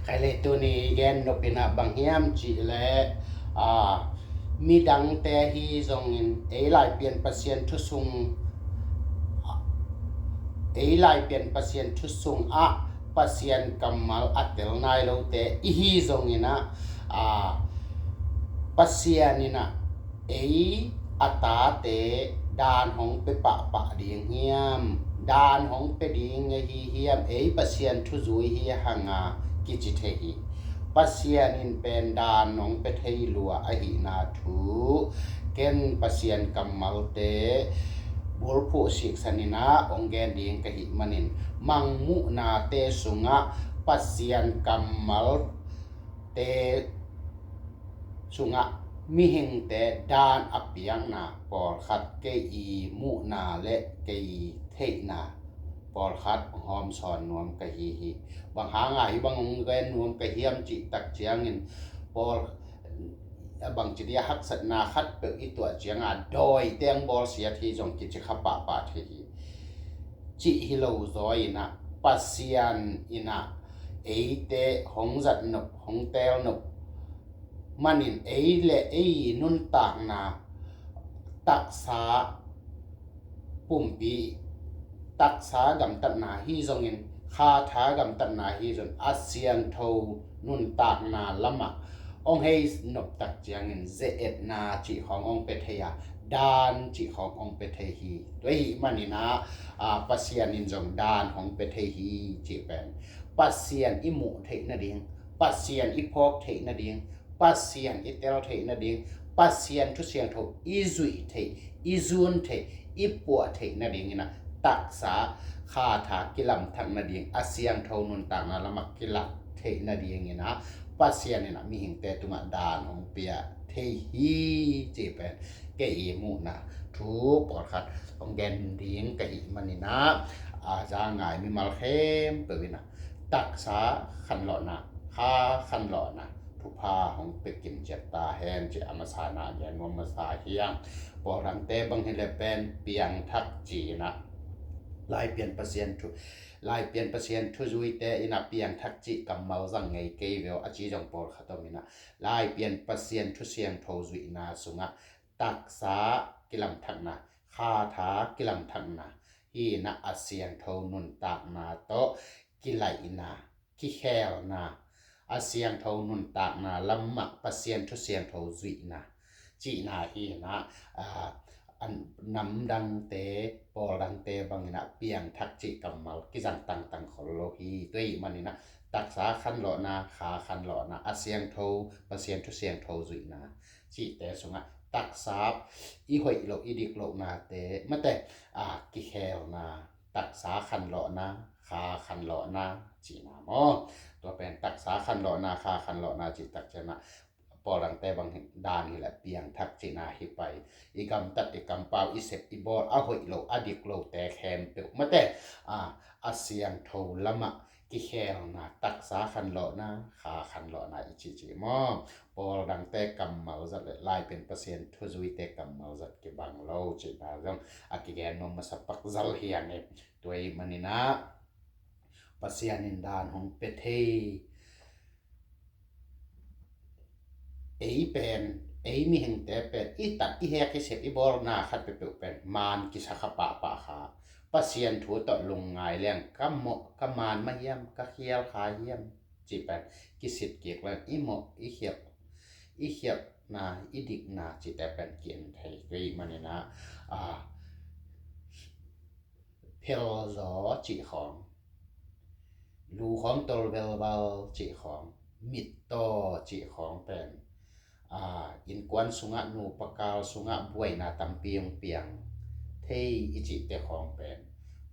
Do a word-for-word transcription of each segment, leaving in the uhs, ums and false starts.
Khaile tuni gen nopna bang hiam cih leh, a, midangte hi zongin ei Laipian Pasian thu sung, ei Laipian Pasian thu sung ah Pasian kammal a tel nai lote i hi zongin ah, a, Pasian in ah ei a tate dan hong pe pahpah ding hiam, dan hong pe ding ahi hiam, ei Pasian thuzui hi hanga kici thei hi. Pasian in pen dan hong pe thei lua ahihna thu ken Pasian kammalte bulphuh siksan in ah hong gen ding ka hih manin, mangmuhnate sungah Pasian kammalte sungah mihingte dan a piakna pawlkhat kei i muhna le kei i theihna pawlkhat hong hawmsawn nuam ka hi hi. Bang hanga hih bang hong gen nuam ka hiam cih tak ciangin, pawl, bangci dia haksatna khat peuh i tuah cianga dawite hong bawlsiat hi zong kici kha pahpah thei hi. Cih hi lo zaw in ah Pasian in ah eite hong zat nop, hong teel nop manin ei le ei nuntakna, taksa pumpi, taksa gamtatna hi zongin, khatha gamtatna hi zongin, a siangtho nuntakna lamah hong hei nop tak ciangin ze-etna cih khawng hong pe thei a, dan cih khawng hong pe thei hi. Tua ahih manin ah, a, Pasian in zong dan hong pe thei hi cih pen Pasian i muh theih nading, Pasian i phawk theih nading, Pasian i tel theih nading, Pasian thu siangtho i zuih theih, i zun theih, i puah theih nadingin ah taksa khatha kilamthak nading, a siangtho nuntakna lamah kilat theih nadingin ah Pasian in ah mihingte tungah dan hong pia thei hi cih pen kei i muhna thu pawlkhat hong gen ding ka hih manin ah, a, za ngai mimal khempeuh in ah taksa khanlawhna, kha khanlawhna thupha hong pia kimciat ta hen cih a masa in ah gen nuam masa hi hang. Pawldangte bang hi leh pen piangthak ci in ah Laipian Pasian thu, Laipian Pasian thuzuite in ah piangthak cih kammal zang ngei kei ve aw a ci zong pawlkhat om in ah, Laipian Pasian thu siangtho zuihna sungah taksa kilamthakna, khatha kilamthakna hi in ah, a siangtho nuntakna tawh kilaihna, kikhelna, a siangtho nuntakna lamah Pasian thu siangtho zuihna cihna hi in ah, a, a namdangte, pawldangte bangin ah piangthak cih kammal kizang tangtang khol lo hi. Tua ahih manin ah taksa khanlawhna, kha khanlawhna, a siangtho, Pasian thu siangtho zuihna cihte sungah taksa i hoih loh, i dik lohnate, mate, a, kikhelna, taksa khanlawhna, kha khanlawhna cihna maw? Tua pen taksa khanlawhna, kha khanlawhna cih tak ciangin ah pawldangte bang hi, dan hi leh piangthak cihna hi pai. I gamtat, i kampau, i sep, i bawl, a hoih lo, a dik lote khempeuh, mate, a, a siangtho lamah kikhelna, taksa khanlawhna, kha khanlawhna i cihcih maw? Pawldangte kammal zat le Laipian Pasian thuzuite kammal zat kibang lo cihna zong a kigen nuam masa pak zal hi hang e. Tua ahih manin ah Pasian in dan hong pe thei. Ei pen, ei mihingte pen i tat, i hek, i sep, i bawlna khat peuhpeuh pen maan kisa kha pahpah kha. Pasian thu tawh lungngai leng ka mawh, ka maan mah hiam, ka khial kha hiam cih pen kisit kik leng i mawh, i khial, i khialhna, i dikna cihte pen ki-en thei. Tua ahih manin ah, a, phelzaw cih khawng, lu khawng tol velval cih khawng, mittaw cih khawng pen, a, innkuan sungah, nupa kal sungah buaina tampi hong piang thei i cihte khawng pen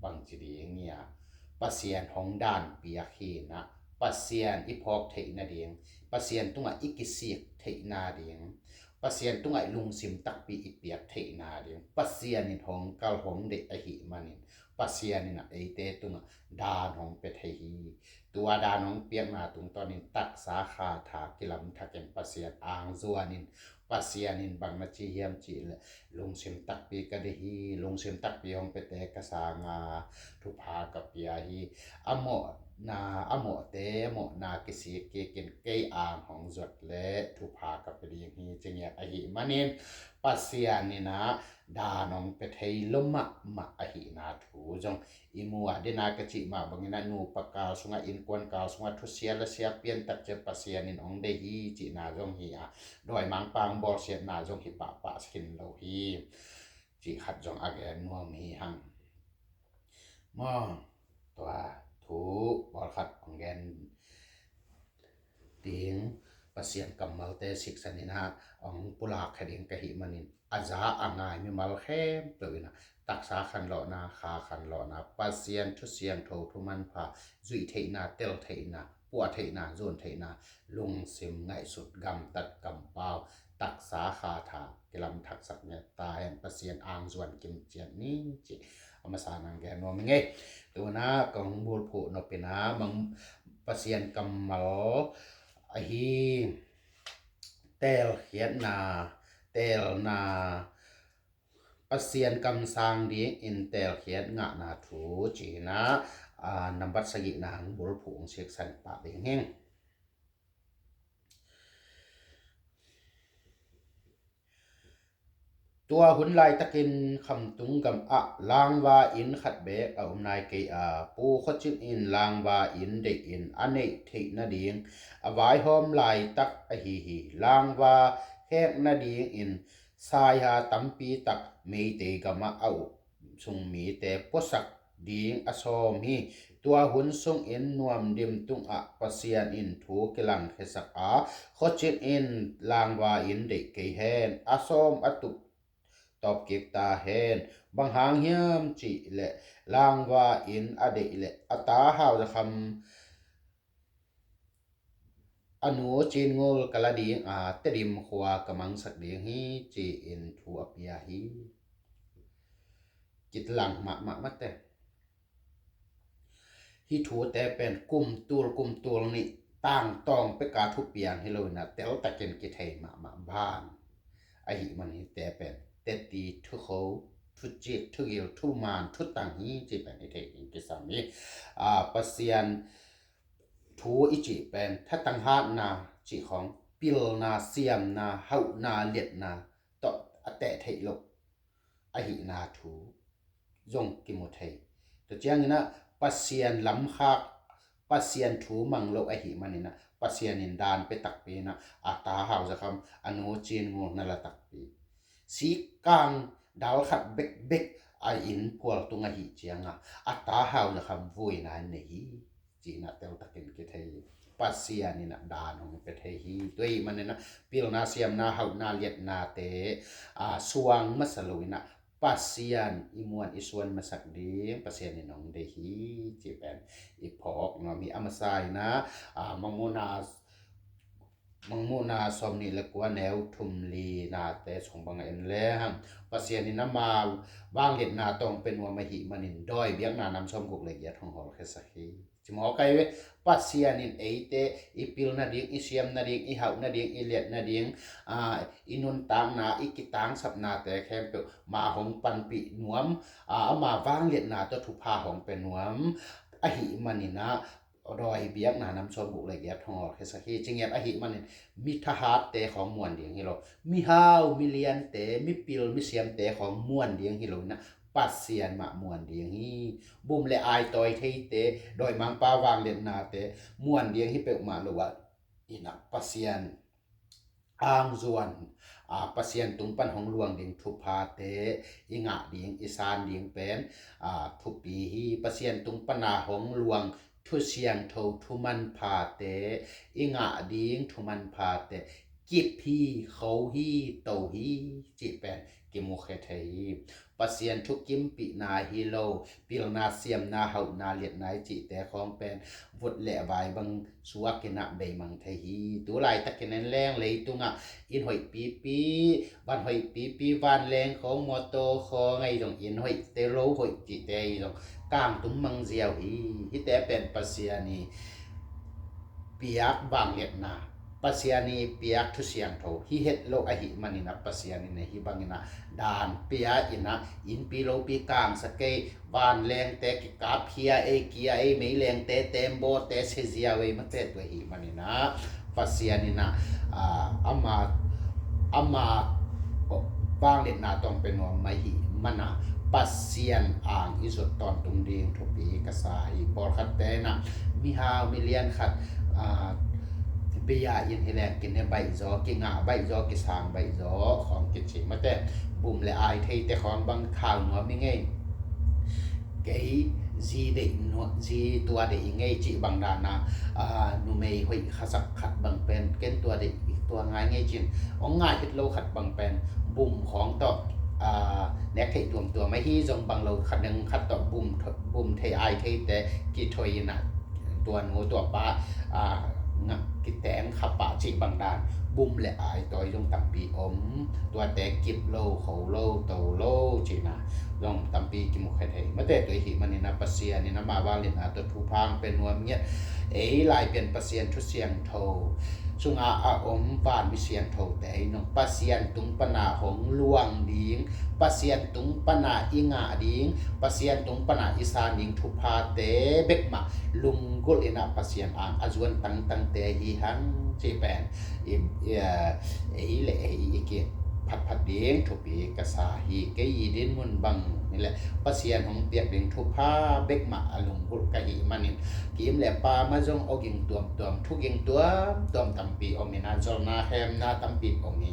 bangci ding ia, Pasian hong dan piak hi in ah, Pasian i phawk theih nading, Pasian tungah i kisik theih nading, Pasian tungah i lungsim takpi i piak theih nading Pasian in hong kal, hong deih ahih manin Pasian in ah eite tungah dan hong pia thei hi. Tua dan hong piakna tungtawnin taksa khatha kilamthakin Pasian angzuanin Pasian in bang na ci hiam cih leh, lungsim takpi ka deih hi, lungsim takpi hong piate ka sanga thupha ka pia hi. A mawhna, a mawhte, a mawhna kisik kikin kei ang hong zuat leh thupha ka pia ding hi, ci ngiat ahih manin Pasian in ah dan hong pia thei lo mahmah ahihna thu zong i mu a, dena ka cih mah bangin ah nupa kal sungah, innkuan kal sungah thusia lasia piantak ciang Pasian in hong deih hi cihna zong hi a, dawimangpa hong bawlsiatna zong hi pahpah khin lo hi, cih khat zong a gen nuam hi hang. Maw, tua thu pawlkhat hong gen ding, Pasian kammalte siksan in ah hong pulak kha ding ka hih manin, a za a ngai mimal khempeuh in ah taksa khanlawhna, kha khanlawhna, Pasian thu siangtho, thu manpha, zuih theihna, tel theihna, puah theihna, zun theihna, lungsim ngaihsut, gamtat, kampau, taksa, kha, tha kilam thaksak ngiat ta hen. Pasian angzuan kimciat ni, ci a masa nang gen nuam hi ngei. Tuna kong bulphuh nopina mang Pasian kammal ahi, teelkhiatna, teelna, Pasian kamsang dingin teelkhiat ngahna thu cihna, a, nambat sagihna hong bulphuh hong siksan pah ding hing. Tua hun laitakin khamtung gamah langva inn khat beek a om nai kei a, Pu Khuacin in langva inn deihin a neih theih nading a vaihawm laitak ahi hi. Langva khek nadingin saiha tampi tak Meitei gamah a up sung mite puasak ding a sawm hi. Tua hun sungin Nuam Dim tungah Pasian in thu kilangkhiasak a, Khuacin in langva inn deih kei hen, a sawm a tup tawpkik ta hen. Bang hang hiam cih leh langva inn a deih leh a ta Hau Za Kham a nu Cin Ngul ka la ding a, Tedim khua ka mangsak ding hi, ci-in thu a pia hi. Kitlang mahmah mate. Hih thute pen kum tul kum tul nih tangtawng peka thupiang hi lo in ah teltakin kithei mahmah ban ahih man hihte pen teti, thukho, thucik, thugil, thuman, thutang hi, ci pen hi thei ding kisam hi. A, Pasian thu i cih pen thatang hatna cih khawng, pilna, siamna, hauhna, liatna tawh a teh theih loh ahihna thu zong kimu thei. Tua ciangin ah Pasian lamkhak, Pasian thu mang lo ahih manin ah Pasian in dan pia takpi in ah a ta Hau Za Kham, a nu Cin Ngul na la takpi. Sikkang dal khat bekbek a inn phual tung ahih ciangah a ta Hau Za Kham vuina in nei hi, ci-in ah teltakin kithei hi. Pasian in ah dan hong pia thei hi. Tua ahih manin ah pilna, siamna, hauhna, liatnate, a, suang masa lo in ah Pasian i muan i suan masak ding Pasian in hong deih hi, ci pen i phawk nuam hi. A masa in ah, a, Mangmuhna, Mangmuhna sawm nih le kua, neu thum li nate sung bang a en lehang, Pasian in ama vangliatna tawh hong pia nuam ahih manin dawi biakna nam sawm guk le giat hong hawlkhiasak hi. Ci mawk ai ve, Pasian in eite i pil nading, i siam nading, i hauh nading, i liat nading, a, i nuntakna, i kitangsapnate khempeuh ma hong panpih nuam, a, ama vangliatna tawh thupha hong pia nuam ahih manin ah dawi biakna nam sawm guk le giat hong hawlkhiasak hi, ci ngiat ahih manin mi thahatte khawng muan ding hi lo, mi hau, mi liante, mi pil, mi siamte khawng muan ding hi lo in ah Pasian mah muan ding hi. Bum le ai tawi theite, dawimangpa vangliatnate muan ding hi peuhmah lo ah in ah Pasian angzuan, a, Pasian tung pan hong luang ding thuphate i ngah ding, i san ding pen, a, thupi hi. Pasian tung pana hong luang thu siangtho, thu manphate i ngah ding, thu manphate kip hi, kho hi, to hi, cih pen kimukhia thei hi. Pasian thukimpihna hi lo, pilna, siamna, hauhna, liatna i cihte khawng pen vut le vai bang suak in ah beimang thei hi. Tu laitakin en leng leitungah inn hoih pipi, van hoih pipi, vanleng khawng, mawtaw khawng ahi zong, inn hoihte, lo hoih cihte ahi zong kangtum mang ziau hi. Hihte pen Pasian i piak vangliatna, Pasian i piak thu siangtho hi het lo ahih manin ah Pasian in ah hih bangin ah dan pia in ah innpi lopi kangsa kei, vanlengte kikap hia ei kia ei, meilengte tembawte seziau ei mate tua ahih manin ah Pasian in ah, ah, ama, ama vangliatna tawh pia nuam mai hi mana Pasian ang i zut tawntung ding thupi ka sa hi. Pawlkhatte in ah mihau milian khat, ah, bia in hi leng kine baih zaw, kingah baih zaw, kisang baih zaw khawng kici mate, bum le ai theite khawng bang khau nuam i ngei. Kei zi deih nuam, zi tua deih i ngei cih bang dana, ah, numei hoih khasak khat bang pen ken tua deih, tua ngai ngei cin, ong ngai hit lo khat bang pen bum khawng tawh, ah, nek theih tuamtuam ahi zong bang lo khat dang khat tawh bum tho-, bum thei ai theite kithoi in ah tua nu tua pa, ah, ngah kiteng khapa cih bang dan bum le ai tawi zong tampi om, tuate kip lo, kho lo, to lo cihna zong tampi kimu khe thei mate. Tua ahih manin ah Pasian in ama vangliatna tawh thupha ang pia nuam ngiat. Ei Laipian Pasian thu siangtho sunga a om van mi siangthote ei nong Pasian tung pana hong luang ding, Pasian tung pana i ngah ding, Pasian tung pana i san ding thuphate bekmah lunggulh in ah Pasian ang a zuan tangtangte hi hang cih pen i, i, ei le ei i ki phatphat ding thupi ka sa hi. Kei i dinmun bang hi leh Pasian hong piak ding thupha bekmah a lunggulh ka hih manin kim le pa ma zong awging tuamtuam, thuging tuamtuam tampi om in ah zolna hemna tampi om hi.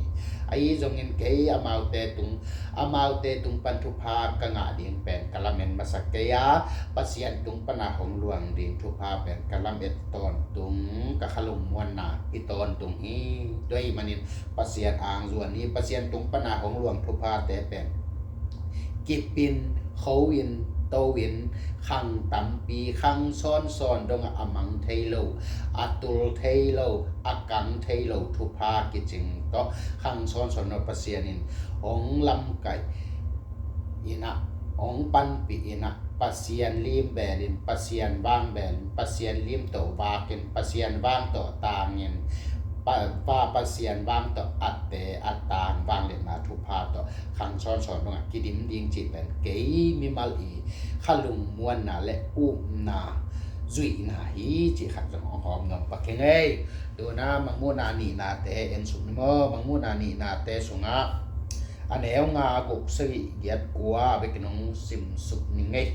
Ahi zongin kei amaute tung, amaute tung pan thupha ka ngah ding pen ka lamen masa kei a, Pasian tung pana hong luang ding thupha pen ka lamet tawntung, ka kha lungmuanna hi tawntung hi. Tua ahih manin Pasian ang zuan hi. Pasian tung pana hong luang thuphate pen kip in, kho in, to in, khang tampi, khang sawnsawn dongah a mang thei lo, a tul thei lo, a kang thei lo thupha kicing tawh khang sawnsawn dongah Pasian in hong lamkaih in ah, hong panpih in ah, Pasian lim belin, Pasian vang belin, Pasian lim tawh vakin, Pasian vang tawh tangin, pa, pa Pasian vang tawh a te a tang vangliatna thupha tawh khang sawnsawn dongah kidim ding cih pen kei mimal i kha lungmuanna le upna zuihna hi cih khat zong hong hawm nuam pak hi ngei. Tuna Mangmuhna nihnate en suk ni maw? Mangmuhna nihnate sungah a neu nga, guk, sagih, giat, kua bekin hong sim suk ni ngei.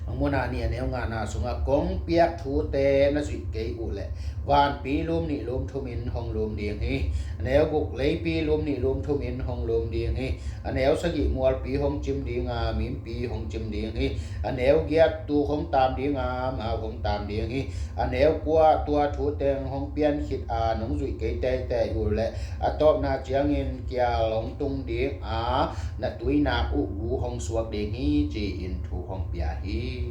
Mangmuhna nih a neu ngana sungah kong piak thute na zuih kei uh leh vanpi lum nih lum thumin hong lum ding hi. A neu guk, leipi lum nih lum thumin hong lum ding hi. A neu sagih, mualpi hong cim dinga mimpi hong cim ding hi. A neu giat, tuk hong tam dinga mau hong tam ding hi. A neu kua, tua thu teng hong pian khit a nong zuih kei teitei uh leh a tawpna ciangin kial hong tung ding a, na tuinak uh gu hong suak ding hi, ci-in thu hong pia hi.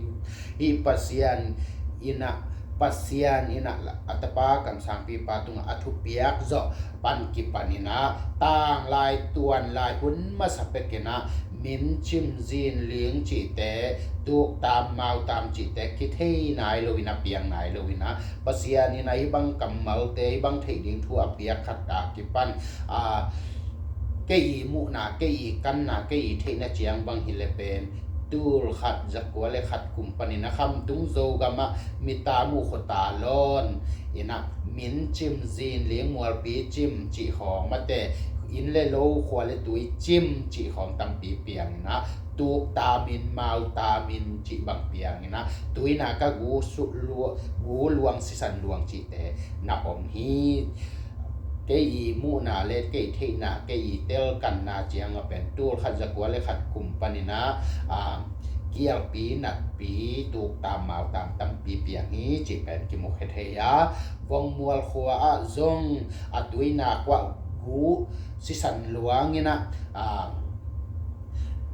Hih Pasian in ah, Pasian in ah a tapa kamsangpipa tungah a thupiak zawh pan kipan in ah tanglai tuanlai hun masa pek in ah min cim zin ling cihte, tuk tam mau tam cihte kithei nai lo in ah, piang nai lo in ah, Pasian in ah hih bang kammalte, hih bang theih ding thu a piak khat a kipan, a, kei i muhna, kei i kanna, kei i theihna ciang bang hi le pen tul khat zakua le khat kum panin a khamtung Zogamah mita muh khuta lawn in ah min cim zin ling, mualpi cim cih khawng mate, inn le lo, khua le tui cim cih khawng tampi piang in ah tuk tamin, mau tamin cih bang piang in ah tuinak a gu suk lua-, gu luang, sisan luang cihte na om hi. Kei i muhna le kei theihna, kei i telkanna ciang a pen tul khat zakua le khat kum panin ah, a, kialpi, natpi, tuk tam, mau tam tampi piang hi cih pen kimu khe thei a, Vongmual khua ah zong a tuinak uah gu sisan luang in ah, a,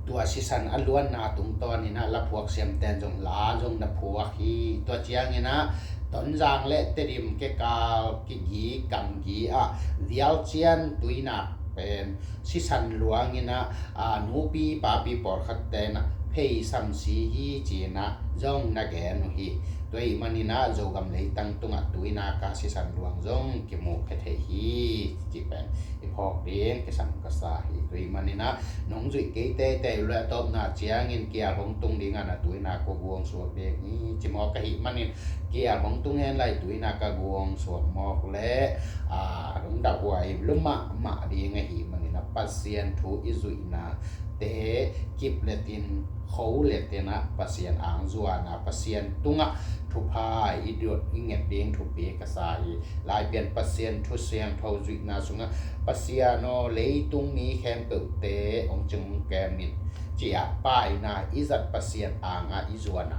tua sisan a luanna tungtawn in ah laphuak siamten zong la zong na phuak hi. Tua ciang in ah Tonzang le Tedim kekal kigi kamgi ah vialcian tuinak pen sisan luang in ah, a, nupi papi pawlkhatte in ah phei samsi hi ci-in ah zong na gen uh hi. Tua ahih manin ah Zogam leitang tungah tuinak a sisan luang zong kimukhia thei hi, ci pen i phawk ding kisam ka sa hi. Tua ahih manin ah nong zuih kei teitei uh leh a tawpna ciangin kial hong tung ding a, na tuinak uh guang suak ding hi, ci mawk ahih manin kial hong tung hen lai tuinak a guang suak mawk leh a, lungdamhuai lua mahmah ding ahih manin ah Pasian thu i zuihna te kip letin, kho letin ah Pasian angzuan a, Pasian tungah thupha i dot i nget ding thupi ka sa hi. Laipian Pasian thu siangtho zuihna sungah Pasian aw, leitung mi khempeuhte hong cing hong kem in, ci-a Pa in ah i zat Pasian angah i zuan a,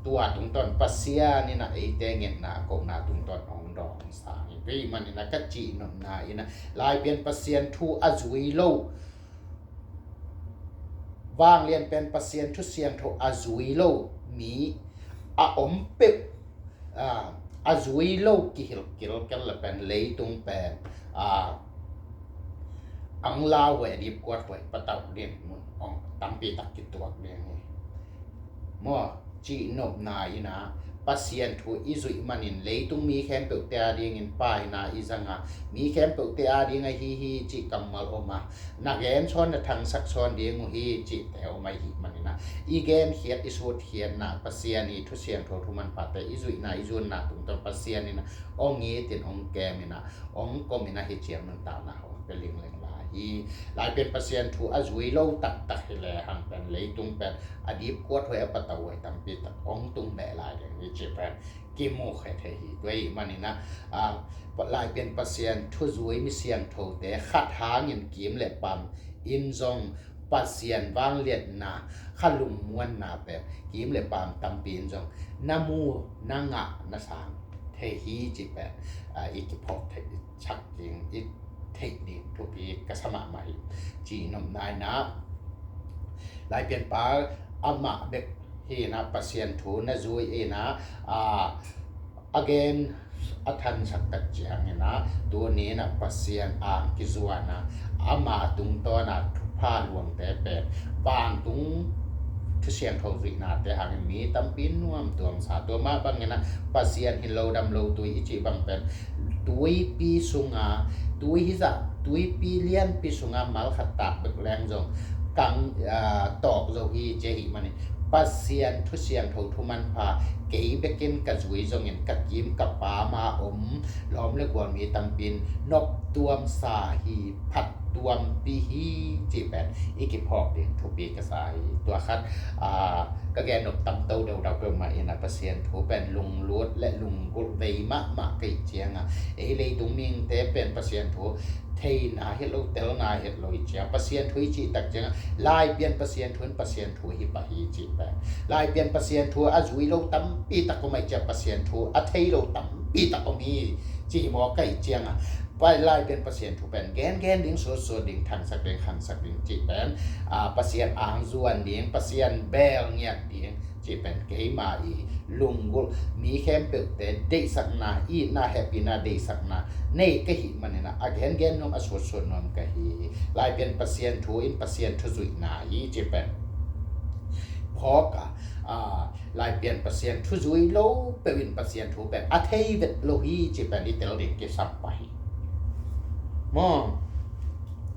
tua tungtawn Pasian in ah eite ngetna kohna tungtawn hong dawng sang hi. Tua ahih manin ah ka cihnopna in ah Laipian Pasian thu a zui lo, vanglian pen Pasian thu siangtho a zui lo mi a om peuh, a, a zui lo kihilh kilkel leh pen leitung pen, a, ang lauhuai, a dipkuathuai patauh ding mun hong tampi tak kituak ding hi. Maw, cihnopna in ah Pasian thu i zuih manin leitung mi khempeuhte adingin Pa in ah i zang a, mi khempeuhte ading ahi hi cih kammal om a, na gen sawn, na thangsak sawn ding uh hi cihte om ahih manin ah i genkhiat i sutkhiatna, Pasian i thu siangtho thu manphate i zuihna i zuanna tungtawn Pasian in ah hong it in hong kem in ah hong kom in ah hi ciang nuntakna hong pia lingleng lai hi. Laipian Pasian thu a zui lo taktak hi lehang pen leitung pen a dipkuathuai, a patauhuai tampi tak hong tung beh lai ding hi cih pen kimukhia thei hi. Tua ahih manin ah, a, Laipian Pasian thu zui mi siangthote khat hangin kim le pam in zong Pasian vangliatna kha lungmuanna pen kim le pam tampi in zong na mu, na ngah, na sang thei hi cih pen, a, i kiphawk thei, i chak ding, i theih ding thupi ka sa mahmah hi. Cihnopna in ah Laipianpa amah bek hi in ah Pasian thu na zui in ah, a, a gen a thansak tak ciangin ah tuni in ah Pasian ang kizuan a, ama tungtawn a thupha luangte pen vantung thu siangtho zuihnate hangin mi tampi nuam tuam sa. Tua mah bangin ah Pasian hin lo dam lo tui i cih bang pen tuipi sunga, tui hizah tuipi lianpi sunga mal khat tak bek leng zong kang, a, tawk zo hi ci ahih manin Pasian thu siangtho thu manpha kei bekin ka zui zongin ka kim ka pam a om lawm le gual mi tampi in nop tuam sa hi, phat tuampi hi cih pen i kiphawk ding thupi ka sa hi. Tua khat, a, ka gen nop tamto deuhdeuh peuhmah in ah Pasian thu pen lunglut le lunggulh vei mahmah ka hih ciang a, ei leitung mihingte pen Pasian thu theina het lo, telna het lo i ciang, Pasian thu i cih tak ciang a, Laipian Pasian thu in Pasian thu hi pah hi cih pen, Laipian Pasian thu a zui lo tampi tak om a, i ciang Pasian thu a thei lo tampi tak om hi ci hi maw ka hih ciang a, Laipian Pasian thu pen gengen ding, sutsut ding, thangsak ding, khangsak ding cih pen, a, Pasian ang zuan ding, Pasian beel ngiat ding cih pen keima i lunggulh, mi khempeuhte deihsakna, itna, hehpihna, deihsakna nei ka hih manin ah a gengen nuam, a sutsut nuam ka hi hi. Laipian Pasian thu in Pasian thu zuihna hi cih pen phawk a, a, Laipian Pasian thu zui lo peuh in Pasian thu pen a thei vet lo hi cih pen i tel ding kisam pah hi. Maw,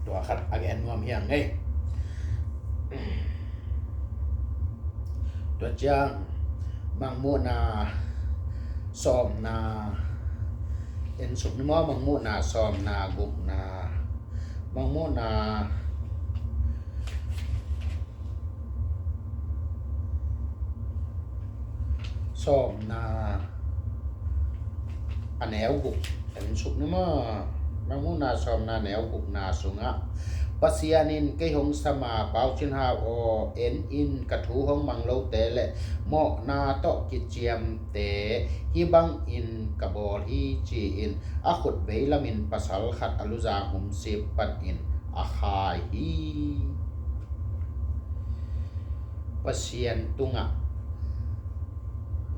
tua khat a gen nuam hi ing ei. Tua ciang Mangmuhna sawmna en suk ni maw, Mangmuhna sawmna gukna, Mangmuhna sawmna a neu guk en suk ni maw. Mangmuhna sawmna neu gukna sungah Pasian in kei hong sam a, Pau Cin Hau aw, en in, ka thu hong mang lote le mawhna tawh kiciamte hih bangin ka bawl hi, ci-in a khut veilamin pasal khat a luzang humsip panin a khai hi. Pasian tungah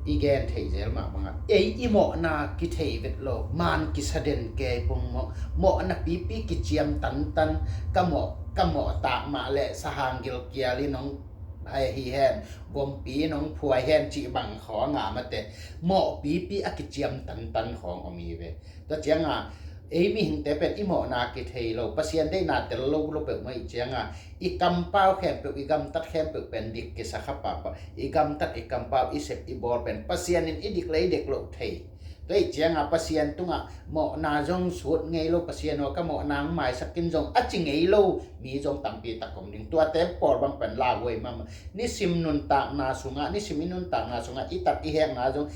i gen theih zel mah bangah ei i mawhna kithei vet lo, man kisa den kei pong maw, mawhna pipi kiciam tantan, ka mawh, ka mawh tak mah leh sahang gilkial in hong ahi hen, gompi in hong phuai hen cih bang khawng a mate, mawhpipi a kiciam tantan khawng om hi ve. Tua cianga ei mihingte pen i mawhna kithei lo, Pasian deihna tel lo lo peuhmah i cianga i kampau khempeuh, i gamtat khempeuh pen dik kisa kha pahpah. I gamtat, i kampau, i sep, i bawl pen Pasian in i dik le i dik loh thei. Tua i cianga Pasian tungah mawhna zong sut ngei lo, Pasian aw ka mawhna hong maisak in zong a ci ngei lo mi zong tampi tak om ding. Tuate pawl bang pen lauhuai mahmah. Nisim nuntakna sungah, nisim i nuntakna sungah i tat i hekna zong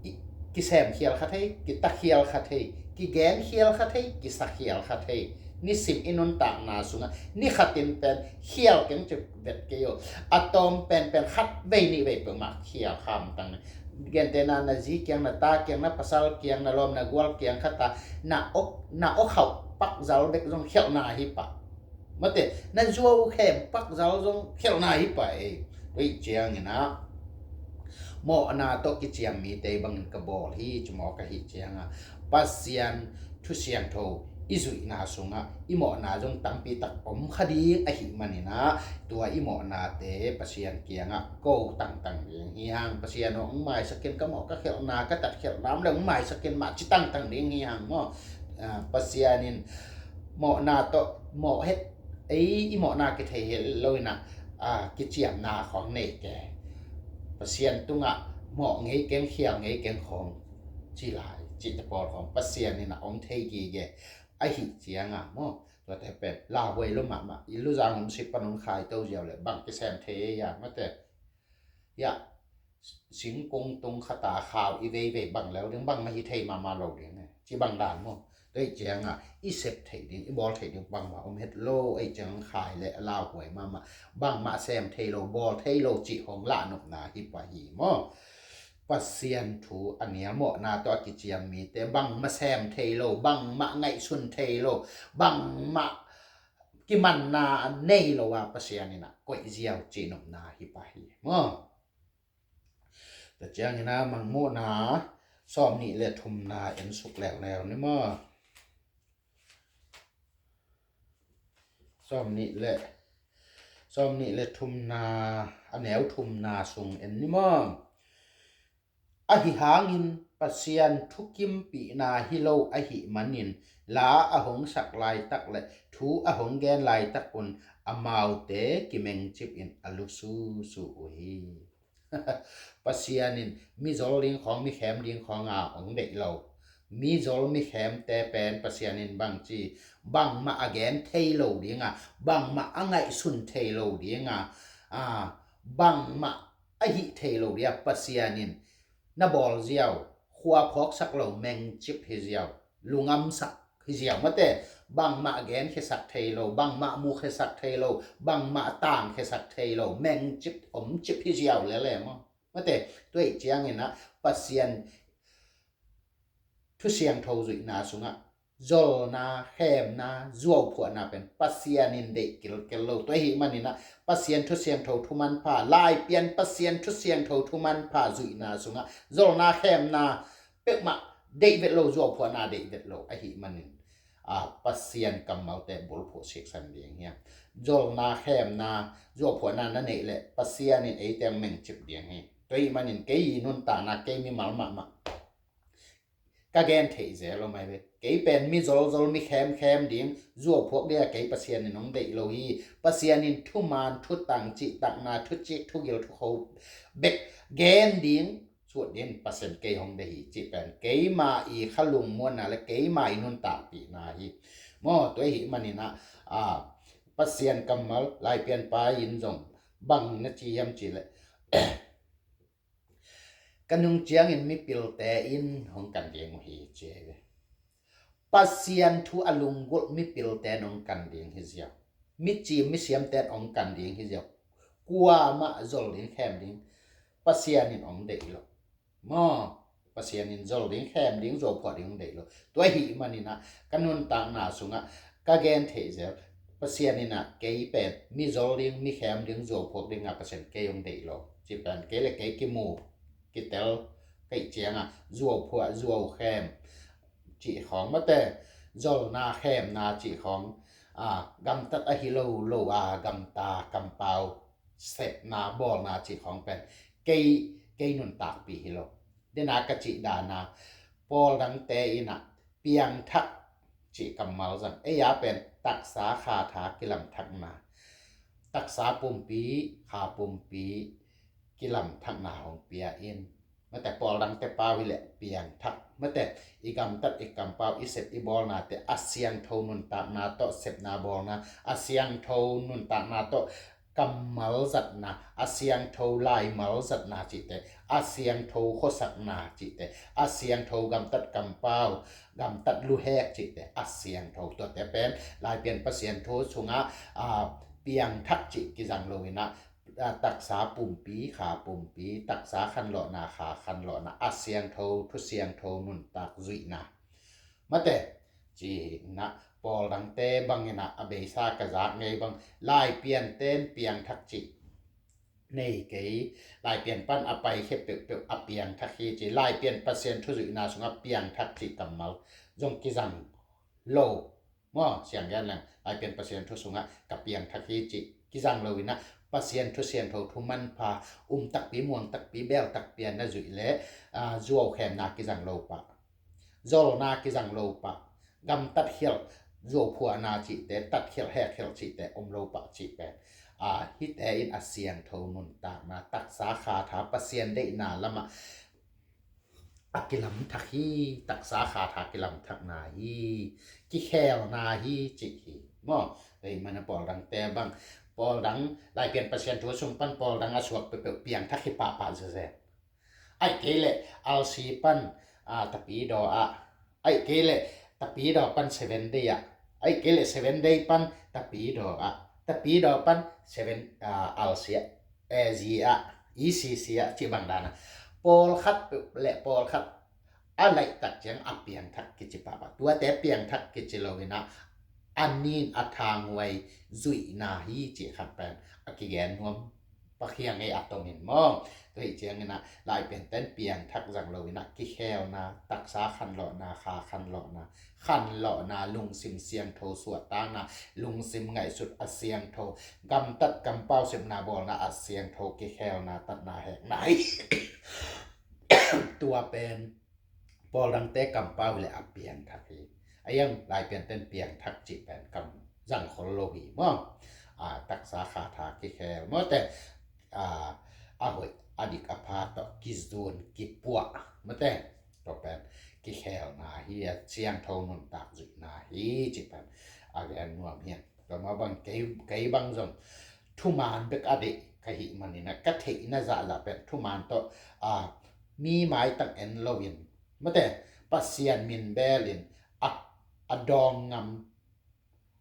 i, kisemkhial kha thei, kitakhial kha thei, kigenkhial kha thei, kisakhial kha thei. Nisim i nuntakna sungah ni khatin pen khial keng ci vet kei aw. A tawm penpen khat vei nih vei peuhmah khial khamtang. Gentehna na zi kiang, na ta kiang, na pasal kiang, na lawm na gual kiang khata na awk, na awkhauh pakzal bek zong khialhna hi pah. Mate, na zuau khem pakzal zong khialhna hi pah ei. Tua i ciangin ah mawhna tawh kiciam mite bangin ka bawl hi ci maw ka hih cianga Pasian thu siangtho i zuihna sungah i mawhna zong tampi tak om kha ding ahih manin ah tua i mawhnate Pasian kiangah ko tangtang ding hi hang. Pasian aw hong maisak in ka mawh ka khialhna, ka tat khialhna om le hong maisak in mah ci tangtang ding hi hang maw. Pasian in mawhna tawh mawh het, ei i mawhna kithei het lo in ah kiciamna khawng nei ke. Pasian tungah mawh ngei keng, khial ngei keng khawng ci lai cihte pawl khawng Pasian in a hong thei gige ahih cianga maw. Tuate pen lauhuai lo mahmah, i luzang hong sip pan hong khai to ziau le bang kisem thei ei a mate. Hiah singkung tung khata khau i veivei bang leu ding, bangmah hi thei mahmah lo ding e. Ci bang dan maw. Tua i cianga i sep theih ding, i bawl theih ding bangmah om het lo ei ciang khai le lauhuai mahmah. Bangmah sem thei lo, bawl thei lo cih hong lahnopna hi pah hi maw. Pasian thu a nial mawhna tawh a kiciam mite bangmah sem thei lo, bangmah ngaihsun thei lo, bangmah kimanna nei lo a Pasian in ah koih ziau cihnopna hi pah hi maw. Tua ciangin ah Mangmuhna sawm nih le thumna en suk leuleu ni maw. Sawm nih le, sawm nih le thumna, a neu thumna sung en ni maw. Ahi hangin Pasian thukimpihna hi lo ahih manin la a hong sak laitak le thu a hong gen laitak un amaute kimengcip in a lususu uh hi. Pasian in mizol ding khawng, mikhem ding khawng a hong deih lo. Mizol mikhemte pen Pasian in bangci, bangmah a gen thei lo ding a, bangmah a ngaihsun thei lo ding a, a, bangmah a hih thei lo ding a Pasian in na bawl ziau, khua phawksak lo mengcip hi ziau, lungamsak hi ziau mate, bangmah genkhiasak thei lo, bangmah mukhiasak thei lo, bangmah tangkhiasak thei lo mengcip omcip hi ziau lele maw. Mate, tua ih ciangin ah Pasian thusiangtho zuihna sungah zolna, khemna, zuauphuahna pen Pasian in deih kilkel lo. Tua ahih manin ah Pasian thusiangtho thumanpha, Laipian Pasian thusiangtho thumanpha zuihna sungah zolna, khemna peuhmah deih vet lo, zuauphuahna deih vet lo ahih manin a, Pasian kammalte bulphuh siksan ding hiam? Zolna, khemna, zuauphuahna na neih leh Pasian in eite hong mengcip ding hi. Tua ahih manin kei i nuntakna, kei mimal mahmah ka gen theih zel lo mai ve. Kei pen mi zolzol, mi khemkhem ding, zuauphuak ding a kei Pasian in hong deih lo hi. Pasian in thuman, thutang, cihtakna, thucik, thugil, thukho bek gen ding, sut ding Pasian kei hong deih hi cih pen keima i kha lungmuanna le keima i nuntakpihna hi. Maw, tua ahih manin ah, a, Pasian kammal Laipianpa in zong bang na ci hiam cih leh ka nung ciangin mipilte in hong kan ding uh hi ci hi ve. Pasian thu a lunggulh mipilte in hong kan ding hi ziau. Micim misiamte in hong kan ding hi ziau. Kuamah zol ding, khem ding Pasian in hong deih lo. Maw, Pasian in zol ding, khem ding, zuauphuah ding hong deih lo. Tua ahih manin ah ka nuntakna sungah ka gen theih zel, Pasian in ah kei pen mi zol ding, mi khem ding, zuauphuak ding a Pasian kei hong deih lo. Cih pen kei le kei kimu kitel ka hih ciangah zuauphuah, zuaukhem cih khawng mate, zolna, khemna cih khawng, a, gamtat ahi lo lo a gamta, kampau sepna bawlna cih khawng pen kei, kei nuntakpih hi lo. Dena ka cih dana pawl dangte inah piangthak cih kammal zang. Ei a pen taksa khatha kilamthakna, taksa pumpi kha pumpi kilamthakna hong pia in. Mate, pawl dangte pau hileh piangthak. Mate, i gamtat i kampau i sep i bawlnate a siangtho nuntakna tawh sepna bawlna, a siangtho nuntakna tawh kammal zatna, a siangtho laimal zatna cihte, a siangtho khuasakna cihte, a siangtho gamtat kampau, gamtat luhek cihte, a siangtho tuate pen Laipian Pasian thu sungah a piangthak cih kizang lo inah, a, taksa pumpi kha pumpi, taksa khanlawhna kha khanlawhna, a siangtho thu siangtho nuntak zuihna. Mate, ci inah pawl dangte banginah a beisa ka zak ngei bang Laipianten piangthak cih nei kei. Laipian pan a paikhia peuhpeuh a piangthak hi ci. Laipian Pasian thu zuihna sungah piangthak cih kammal zong kizang lo. Maw, siang gen leng Laipian Pasian thu sungah ka piangthak hi cih kizang lo inah Pasian thu siangtho thu manpha um takpi, muang takpi, bel takpi a na zuih leh, a, zuaukhemna kizang lo pah, zolna kizang lo pah, gamtat khialh, zuauphuahna cihte, tatkhialh hekkhialh cihte om lo pah cih pen, a, hihte in a siangtho nuntakna, taksa khatha Pasian deihna lamah a kilamthak hi. Taksa khatha kilamthakna hi, kikhelna hi cih hi. Maw, ei mana pawl dangte bang, pawl dang Laipian Pasian thu sung pan pawl dang a suak peuhpeuh piangthak hi pahpah zezen. Aih kei leh alsi pan, a, tapidaw ah, aih kei leh tapidaw pan seven day ah, aih kei leh seven day pan tapidaw ah, tapidaw pan seven, a, alsi ah, e, zi ah, E C C ah, cih bang dana pawlkhat peuh leh pawlkhat a laihtak ciang a piangthak kici pahpah. Tuate piangthak kici lo inah a nin a thanghuai zuihna hi cih khat pen a kigen nuam. Pakhiang ei a tongin maw. Tua hi cianginah Laipianten piangthak zang lo inah kikhelna, taksa khanlawhna kha khanlawhna, khanlawhna, lungsim siangtho suahtakna, lungsim ngaihsut a siangtho, gamtat kampau sepna bawlna a siangtho, kikhelna, tatna hekna hi. Tua pen pawl dangte kampau hileh a piangthak hi. A iang Laipianten piangthak cih pen kam zang khol lo hi maw. A, taksa khatha kikhel mawte, a, a hoih a dik a pha tawh kizun kipuah mawte. Tua pen kikhelna hi, a siangtho nuntak zuihna hi cih pen a gen nuam hi. Tua mah bang kei, kei bang zong thuman bek a deih ka hih maninah ka theihna zahzah pen thuman tawh, a, mi maitang en loin mate, Pasian min belin a, a dawng ngam,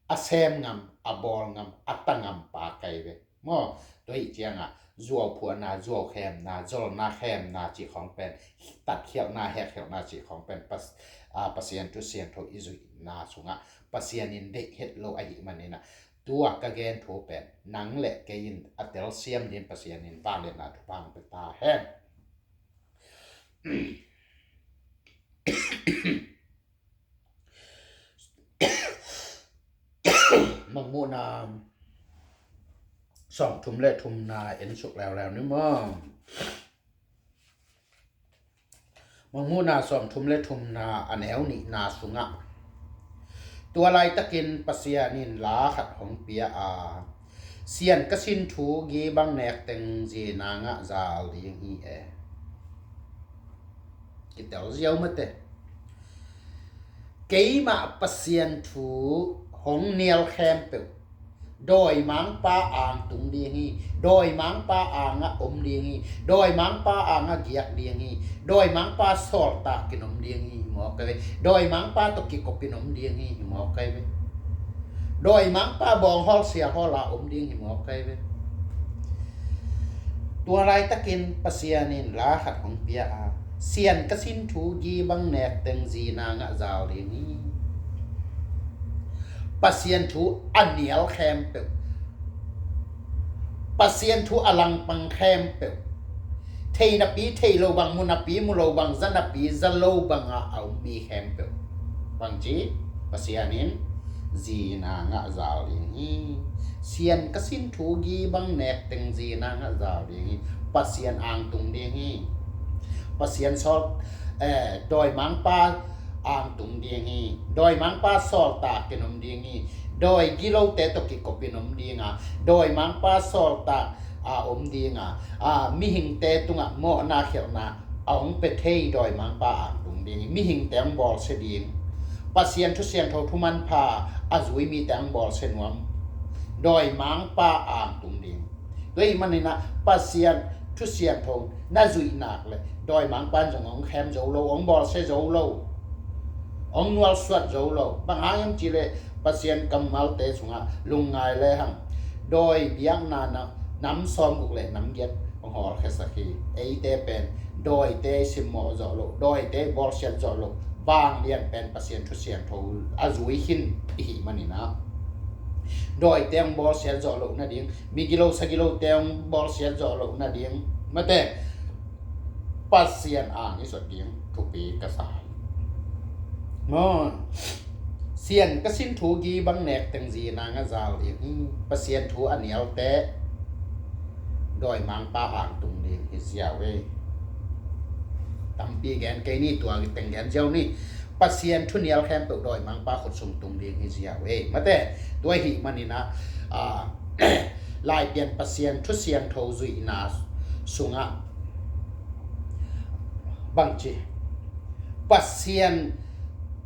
a sem ngam, a bawl ngam, a ta ngam pa kai ve maw. Tua hi ciangah zuauphuahna, zuaukhemna, zolna khemna cih khawng pen, tatkhialhna hekkhialhna cih khawng pen Pas-, a, Pasian thu siangtho i zuihna sungah Pasian in deih het lo ahih maninah tua ka gen thu pen nang le kei in a telsiam dingin Pasian in vangliatna thupha hong pia ta hen. Mangmuhna sawmthum le thumna en suk leuleu ni maw. Mangmuhna sawmthum le thumna a neu nihna sungah, tua laitakin Pasian in la khat hong pia a, sian ka sin thu gibang nek teng zi nangah zal ding hi e. Kitel ziau mate. Keimah Pasian thu hong nial khempeuh dawimangpa ang tung ding hi. Dawimangpa angah om ding hi. Dawimangpa angah giak ding hi. Dawimangpa sawltakin om ding hi, hi mawk ai ve. Dawimangpa tawh kikopin om ding hi, hi mawk ai ve. Dawimangpa bawnghawlsia hawla om ding hi mawk ai ve. Tua laitakin Pasian in la khat hong pia a, sian ka sin thu gibang nek teng zi nangah zal ding hi. Pasian thu a nial khempeuh, Pasian thu a langpang khempeuh, thei napi thei lo bang, mu napi mu lo bang, za napi za lo bangah a um mi khempeuh, bangci Pasian in Zina ngah zal ding hi. Sian ka sin thu gi bang nek teng zina ngah zal ding hi. Pasian angtung ding hi. Pasian sawl, eh, dawimangpa angtung ding hi. Dawimangpa sawltak in om ding hi. Dawi gilote tawh kikopin om ding a, dawimangpa sawltak a om ding a, a, mihingte tungah mawhna khelhna a hong pia thei dawimangpa angtung ding hi. Mihingte hong bawlsia ding, Pasian thu siangtho thu manpha a zui mite hong bawlsia nuam dawimangpa angtung ding. Tua ahih maninah Pasian thu siangtho na zuih nak le dawimangpa in zong hong khem zo lo, hong bawlsia zo lo, hong nualsuat zo lo. Bang hang hiam cihleh Pasian kammalte sungah lungngai lehang dawi biakna na nam sawmguk le nam giat hong hawlkhiasak hi. Eite pen dawite simmawh zawh loh, dawite bawlsiat zawh loh, vanglian pen Pasian thu siangtho a zui khin i hih maninah dawite hong bawlsiat zawh loh nading, migilo sagilote hong bawlsiat zawh loh nading, mate, Pasian ang i zot ding thupi ka sa hi. Maw, sian ka sin thu gi bang nek teng zina ngah zal ding hi. Pasian thu a nialte dawimangpa angtung ding hi ziau ei. Tampi gen kei ni, tua teng gen ziau ni. Pasian thu nial khempeuh dawimangpa khut sung tung ding hi ziau ei. Mate, tua ahih maninah, a, Laipian Pasian thu siangtho zuihna sungah bangci, Pasian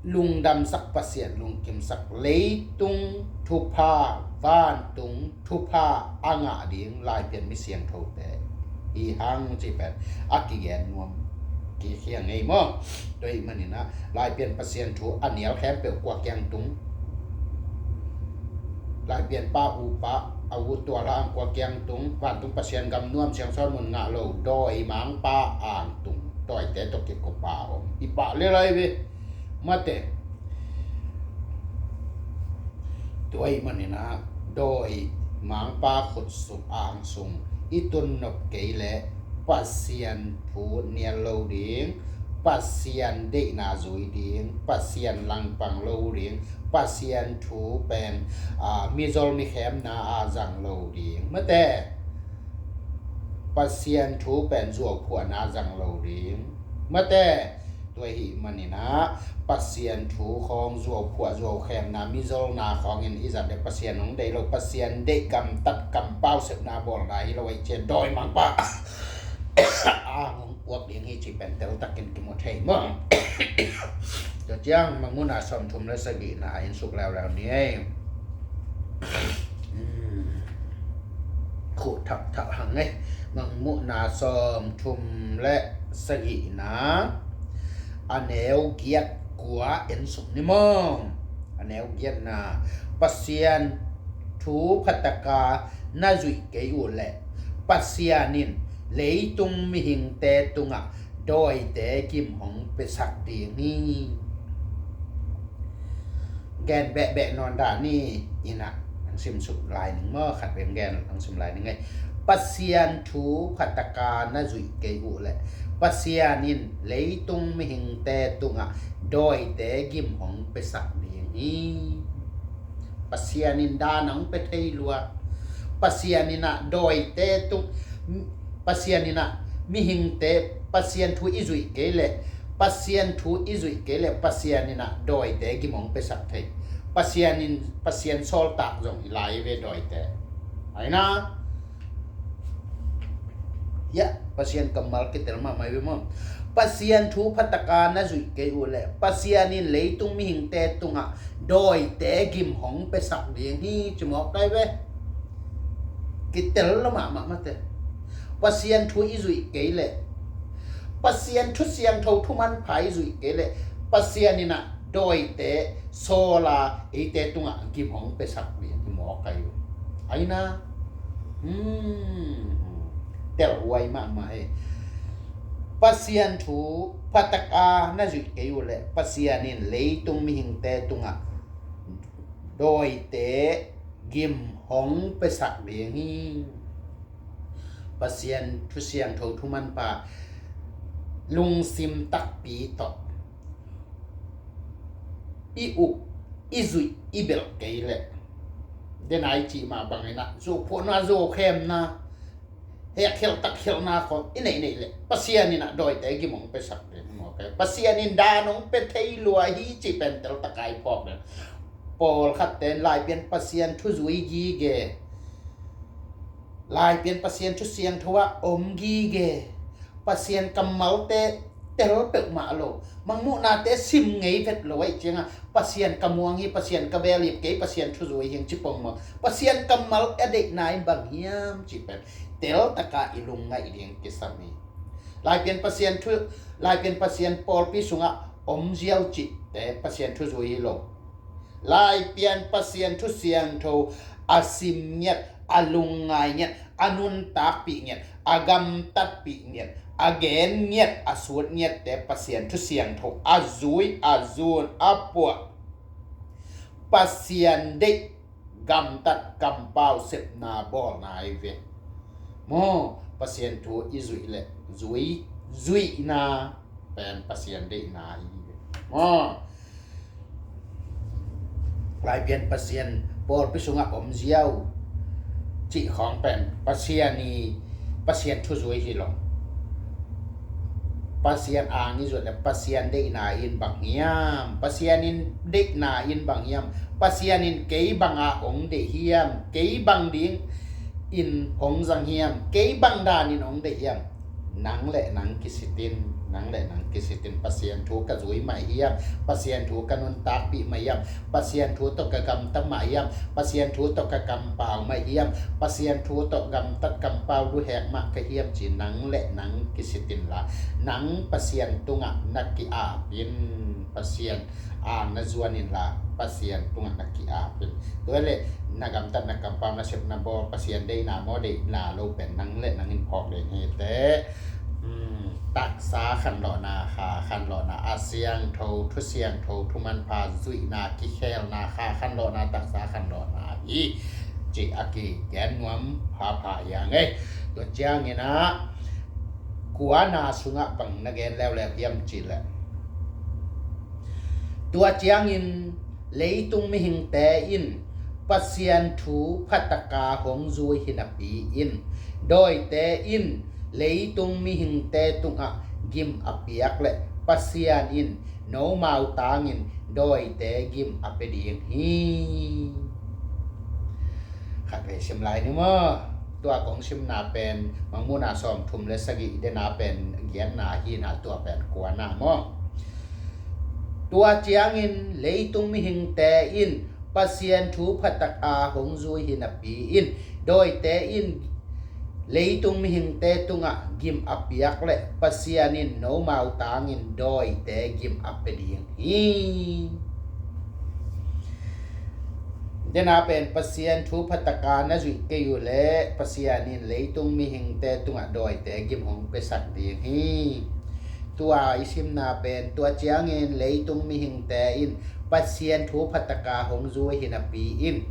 lungdamsak, Pasian lungkimsak, leitung thupha, vantung thupha a ngah ding Laipian mi siangthote hi hang cih pen a kigen nuam kik hi a ngei maw. Tua ahih maninah Laipian Pasian thu a nial khempeuh kua kiang tung? Laipianpa upa a ut tual hang kua kiang tung? Vantung Pasian gam nuam siangsawn mun ngah lo dawimangpa angtung, dawite tawh kikopa om i pah lelai ve. Mate, tua ahih maninah dawimangpa khut sung, ang sung i tun nop kei leh Pasian thu nial lo ding, Pasian deihna zui ding, Pasian langpang lo ding, Pasian thu pen, a, mizol mikhemna a zang lo ding. Mate, Pasian thu pen zuauphuahna zang lo ding. Mate, tua ahih maninah Pasian thu khawng zuauphuah, zuaukhemna, mizolna khawngin i zat le Pasian hong deih lo, Pasian deih, gamtat, kampau sepna bawlna hi lo ahih ciang dawimangpa ang hong puak ding hi cih pen teltakin kimu thei maw. Tua ciang Mangmuhna sawmthum le sagihna en suk leuleu ni ei. Khuh thakthak hang ei. Mangmuhna sawmthum le sagihna a neu giat kua en suk ni maw. A neu giatna, Pasian thu phataka na zuih kei uh leh Pasian in leitung mihingte tungah dawite gim hong piasak ding hi. Gen behbeh nawn dah ni. Inah ang simsuk lai ning maw, khat veng gen ang sim lai ning ei. Pasian thu phataka na zuih kei uh leh Pasian in leitung mihingte tungah dawite gim hong piasak ding hi. Pasian in dan hong pia thei lua. Pasian inah dawite tung, Pasian inah mihingte, Pasian thu i zuih kei leh, Pasian thu i zuih kei leh Pasian inah dawite gim hong piasak thei. Pasian in, Pasian sawltak zong i lai ve dawite. Aina. Ya, Pasian kammal kitel mahmah i ve maw. Pasian thu phataka na zuih kei uh leh Pasian in leitung mihingte tungah dawite gim hong piasak ding hi ci mawk kai ve. Kitel lo mahmah mate. Pasian thu i zuih kei leh, Pasian thu siangtho thu manpha i zuih kei leh Pasian inah dawite sawla eite tungah gim hong piasak ding hi mawk kai ve. Aina. Hmm. Telhuai mahmah e. Pasian thu phataka na zuih kei uh leh Pasian in leitung mihingte tungah dawite gim hong piasak ding hi. Pasian thu siangtho thu manpha lungsim takpi tawh i uk i zuih i belh kei leh, dena i cih mah bangin ah zuhphuhna, zuhkhemna, hekkhelh takkhelhna khawng i neih neih leh Pasian in ah dawite gim hong piasak ding hi maw. Pasian in dan hong pia thei lua hi cih pen teltaka i phawk ding. Pawlkhatte in Laipian Pasian thu zui gige, Laipian Pasian thu siangtho ah om gige, Pasian kammalte tel peuhmah lo, Mangmuhnate sim ngei vet lo ahih cianga Pasian ka muang hi, Pasian ka belip kei, Pasian thu zui hi ing ci pongmawk. Pasian kammal a deihna in bang hiam cih pen teltaka i lungngaih ding kisam hi. Laipian Pasian thu, Laipian Pasian pawlpi sungah om ziau cihte Pasian thu zui hi lo. Laipian Pasian thu siangtho a sim ngiat, a lungngai ngiat, a nuntakpih ngiat, a gamtatpih ngiat, a gen ngiat, a sut ngiatte Pasian thu siangtho a zui, a zun, a puah, Pasian deih, gamtat, kampau, sepna, bawlna hi ve. Maw, Pasian thu i zuih leh zui, zuihna pen Pasian deihna hi ve. Maw, Laipian Pasian pawlpi sungah om ziau cih khawng pen Pasian i, Pasian thu zui hi lo. Pasian ang i zuat leh Pasian deihna in bang hiam? Pasian in deihna in bang hiam? Pasian in kei banga hong deih hiam? Kei bang ding in hong zang hiam? Kei bang dan in hong deih hiam? Nang le nang kisitin, nang le nang kisitin. Pasian thu ka zui mah hiam? Pasian thu ka nuntakpih mah hiam? Pasian thu tawh ka gamta mah hiam? Pasian thu tawh ka kampau mah hiam? Pasian thu tawh gamtat kampau luhek mah ka hiam ci nang le nang kisitin la, nang Pasian tungah na ki-ap in. Pasian ang na zuan inla, Pasian tungah na ki-ap in. Tua leh na gamtat, na kampau, na sep, na bawl, Pasian deihna maw deihna lo pen nang le nang in phawk ding hi teh. Hmm, taksa khanlawhna, kha khanlawhna, a siangtho, thu siangtho, thu manpha, zuihna, kikhelna, kha khanlawhna, taksa khanlawhna hi cih a kigen nuam phapha hi a ngei. Tua ciangin ah kuana sungah bang na gen leuleu hiam cih leh, tua ciangin leitung mihingte in Pasian thu phataka hong zui hi napi in, dawite in leitung mihingte tungah gim a piak leh Pasian in nomau tangin dawite gim a pia ding hi. Khatvei sim lai ni maw? Tua kong simna pen Mangmuhna sawmthum le sagih, dena pen giatna hi na, tua pen kuana maw? Tua ciangin leitung mihingte in Pasian thu phataka hong zui hi napi in, dawite in leitung mihingte tungah gim a piak leh Pasian in nomau tangin dawite gim a pia ding hi. Dena pen Pasian thu phataka na zuih kei uh leh Pasian in leitung mihingte tungah dawite gim hong piasak ding hi. Tua i simna pen, tua ciangin leitung mihingte in Pasian thu phataka hong zui hi napi in,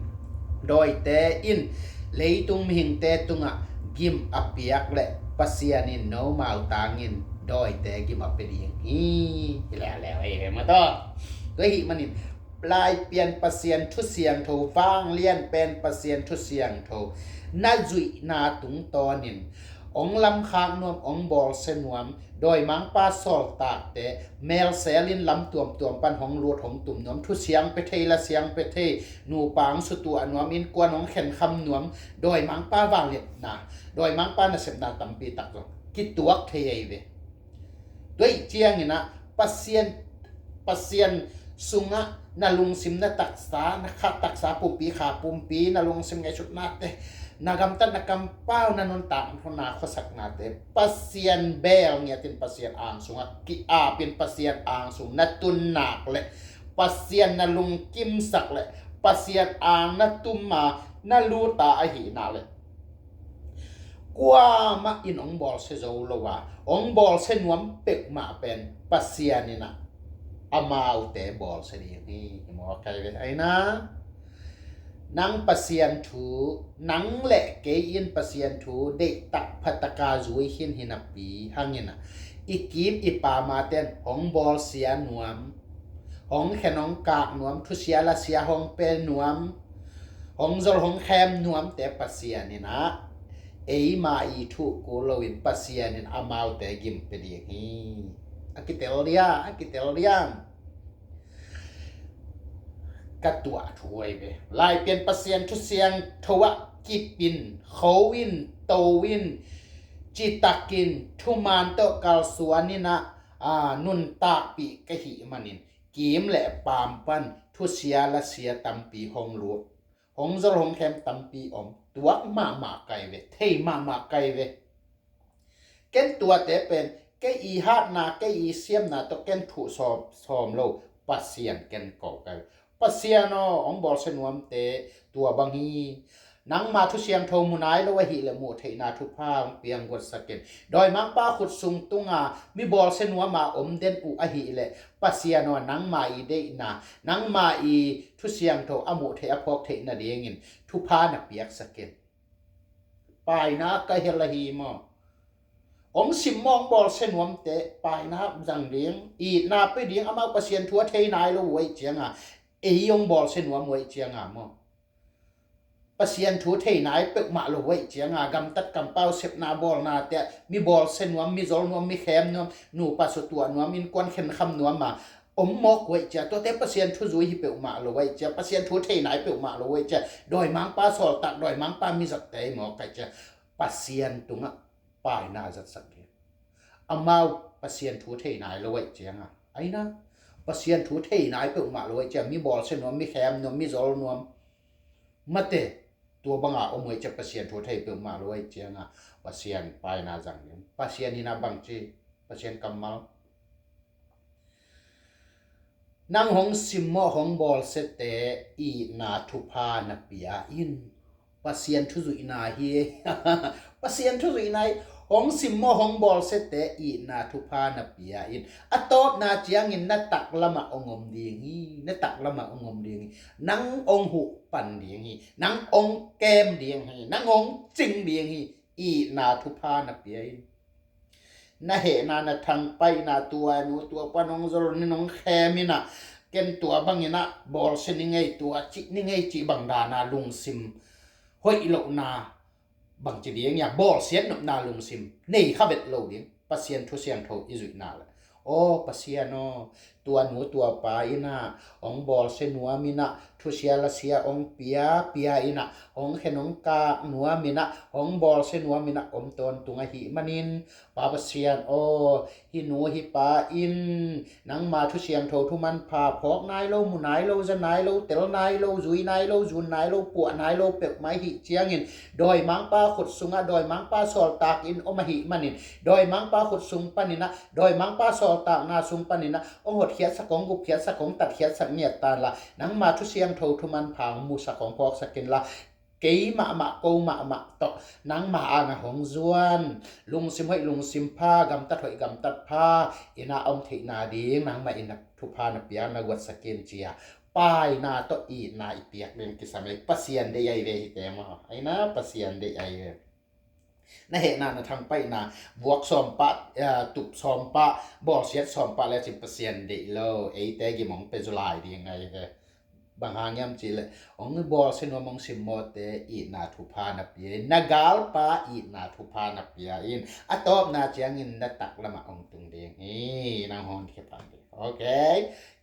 dawite in leitung mihingte tungah gim a piak leh Pasian in nomau tangin dawite gim a pia ding hi. Hi leuleu hi ve maw taw. Tua ahih manin Laipian Pasian thu siangtho, vanglian pen Pasian thu siangtho na zuihna tungtawnin hong lamkhak nuam, hong bawlsia nuam, dawimangpa sawltakte, melsel in lam tuamtuam pan hong lut hong tum nuam, thu siang pia thei, la siang pia thei, nupa hong sutuah nuam, innkuan hong khenkham nuam, dawimangpa vangliatna, dawimangpa nasepna tampi tak zong kituak thei ahi ve. Tua ahih ciangin ah Pasian, Pasian sungah na lungsim, na taksa, na kha taksa pumpi, kha pumpi, na lungsim ngaihsutnate, na gamtat, na kampau, na nuntakna, khuasaknate Pasian beel ngiatin, Pasian ang sungah ki-apin, Pasian ang sung na tun nak leh, Pasian na lungkimsak leh, Pasian ang na tuma na luta ahih nak leh, kuamah in hong bawlsia zo lo a, hong bawlsia nuam peuhmah pen Pasian in ah amaute bawlsia ding hi. Hi maw, kai ve aina. Nang Pasian thu, nang le kei in Pasian thu deihtak phataka zui khin hi napi hangin ah, i kip i pamate in hong bawlsia nuam, hong khen hong kak nuam, thusia lasia hong pe nuam, hong zol hong khem nuamte Pasian in ah eima i thuh kul loin Pasian in amaute gim pe ding hi. A kitel dia, a kitel dia. Ka tuah thu ai ve. Laipian Pasian thu siangtho ah kipin, kho in, to in, citakin, thuman tawh kalsuan in ah, a, nuntakpih ka hih manin kim le paam pan thusia lasia tampi hong luak, hong zol hong khem tampi om. Tuak mahmah kai ve, thei mahmah kai ve. Ken tuate pen kei i hatna, kei i siamna tawh ken thuh sawm, sawm lo. Pasian ken ko kai ve. Pasian aw, hong bawlsia nuamte tua bang hi. Nangma thu siangtho mu nai lo ahih leh muh theihna thupha hong piang guatsak in. Dawimangpa khut sung tunga mi bawlsia nuama om den uh ahih leh Pasian aw, nangma i deihna, nangma i thu siangtho a muh theih a phawk theih nadingin thupha na piaksak in. Paina ka hel ahi maw? Hong sim maw, hong bawlsia nuamte paina zang ding, itna pe ding, amau Pasian thu a thei nai lo uh ahih cianga, ei hong bawlsia nuam uh ahih cianga maw? Pasian thu thei nai peuhmah lo uh ahih cianga, gamtat kampau sepna bawlnate ah mi bawlsia nuam, mi zol nuam, mi khem nuam, nupa sutuah nuam, innkuan khenkham nuama om mawk uh ahih cia, tuate Pasian thu zui hi peuhmah lo uh ahih cia, Pasian thu thei nai peuhmah lo uh ahih cia, dawimangpa sawltak, dawimangpa mi zatte hi mawk ahih cia, Pasian tungah paina zatsak ding. Amau Pasian thu thei nai lo uh ahih cianga, aina, Pasian thu thei nai peuhmah lo uh ahih cia, mi bawlsia nuam, mi khem nuam, mi zol nuam, mate, tua banga om uh ahih cia, Pasian thu thei peuhmah lo uh ahih cianga, Pasian paina zang ding. Pasian in ah bangci, Pasian kammal, nang hong sim maw, hong bawlsiate itna thupha na pia in. Pasian thuzuihna hi. Pasian thuzuihna hi. Hong sim maw, hong bawlsiate itna thupha na pia in. A tawpna ciangin na taklamah hong om ding hi. Na taklamah hong om ding hi. Nang hong huh pan ding hi. Nang hong kem ding hi. Nang hong cing ding hi. Itna thupha na pia in. Na hehna, na thangpaihna, tua nu tua pa nong zol, ni nong khem in ah, ken tua bangin ah bawlsia ni ngei, tua cih ni ngei cih bang dana lungsim hoih lohna bangci ding ia, bawlsiat nopna lungsim nei kha vet lo ding. Pasian thu siangtho i zuihna le, aw Pasian aw, tua nu tua pa in ah hong bawlsia nuam in ah, thusia lasia hong pia pia in ah, hong khen hong kak nuam in ah, hong bawlsia nuam in ah om tawntung ahih manin, Pa Pasian aw, hih nu hih pa in nangma thu siangtho thu manpha phawk nai lo, mu nai lo, za nai lo, tel nai lo, zui nai lo, zun nai lo, puah nai lo peuhmah ahih ciangin, dawimangpa khut sungah dawimangpa sawltak in om ahih manin, dawimangpa khut sung panin ah, dawimangpa sawltakna sung panin ah hong hotkhiatsak, hong gupkhiatsak, hong tatkhiatsak ngiat tan la, nangma thu siangtho thu manpha hong musak, hong phawksak in la, kei mahmah, ko mahmah tawh nangma angah hong zuan, lungsim hoih lungsim pha, gamtat hoih gamtat pha in ah om theihna ding nangmah in ah thupha na piak, na guatsak in, ci-a paina tawh itna i piak ding kisam ei. Pasian deih ahi ve hihte maw? Aina, Pasian deih ahi ve. Na hehna, na thangpaihna, vuak sawm pah, eh, tup sawm pah, bawlsiat sawm pah lecin Pasian deih lo, eite gim hong pia zu lai ding ahi ve. Bang hang hiam cih leh, hong bawlsia nuam, hong simmawhte itna thupha na pia in, na galpa itna thupha na pia in, a tawpna ciangin na taklamah hong tung ding hi. Nang hong khia pan ding. Ok.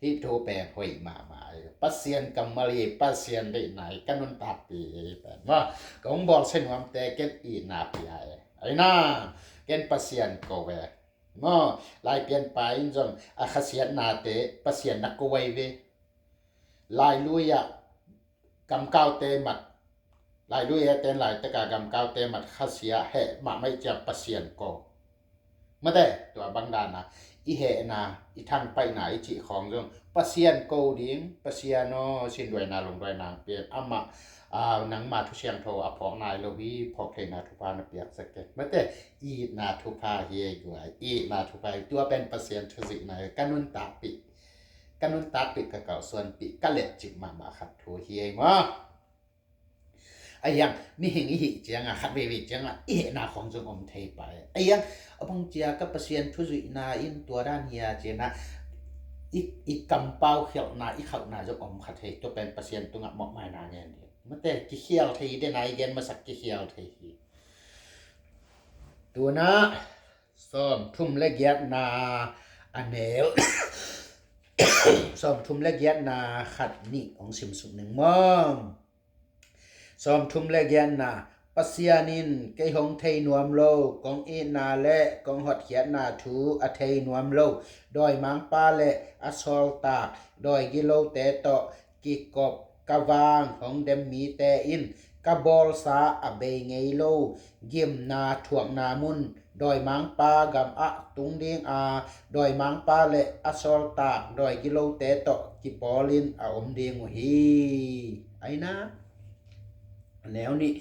Hih thu pen hoih mahmah hi. Pasian kammal hi, Pasian deihna hi, ka nuntakpih hi pen maw. Kong bawlsia nuamte ken itna pia hi. Aina, ken Pasian ko ve. Maw, Laipianpa in zong a khasiatnate Pasian na ko ahi ve. Lailui ah gamkaute mat, lailui eten laitaka gamkaute mat khasia heh mahmah ih ciang Pasian ko. Mate, tua bang dana i hehna, i thangpaihna i cih khawng zong Pasian ko ding, Pasian aw, sinduaina lungduaina ang pian, amah, ah, nangma thu siangtho a phawk nai lo hi, phawk theihna thupha na piaksak kei. Mate, itna thupha hi ei guai, itna thupha hi, tua pen Pasian thuzihna hi, ka nuntakpih, ka nuntakpih, ka kalsuanpih, ka letcip mahmah khat thu hi ei maw. Ahiang, mihing i hih cianga, khat veivei cianga i hehna khawng zong om thei pai. Ahiang, a bang cia ka Pasian thuzuihna in tua dan hi a ciana, I, i kampau khialhna, i khauhna zong om kha thei. Tua pen Pasian tungah mawhmaina ngen ding. Mate, kikhial thei hi, dena i gen masak kikhial thei hi. Tuna sawmthum le giatna a neu sawmthum le giatna khat nih hong simsuk ning maw. Sawmthum le giatna. Pasian in kei hong thei nuam lo, kong itna le kong hotkhiatna thu a thei nuam lo, dawimangpa le a sawltak dawi gilote tawh kikop ka vang hong dem mite in ka bawlsa a bei ngei lo gimna thuakna mun dawimangpa gamah tung ding a, dawimangpa le a sawltak dawi gilote tawh kipawlin a om ding uh hi. Aina, a neu nih.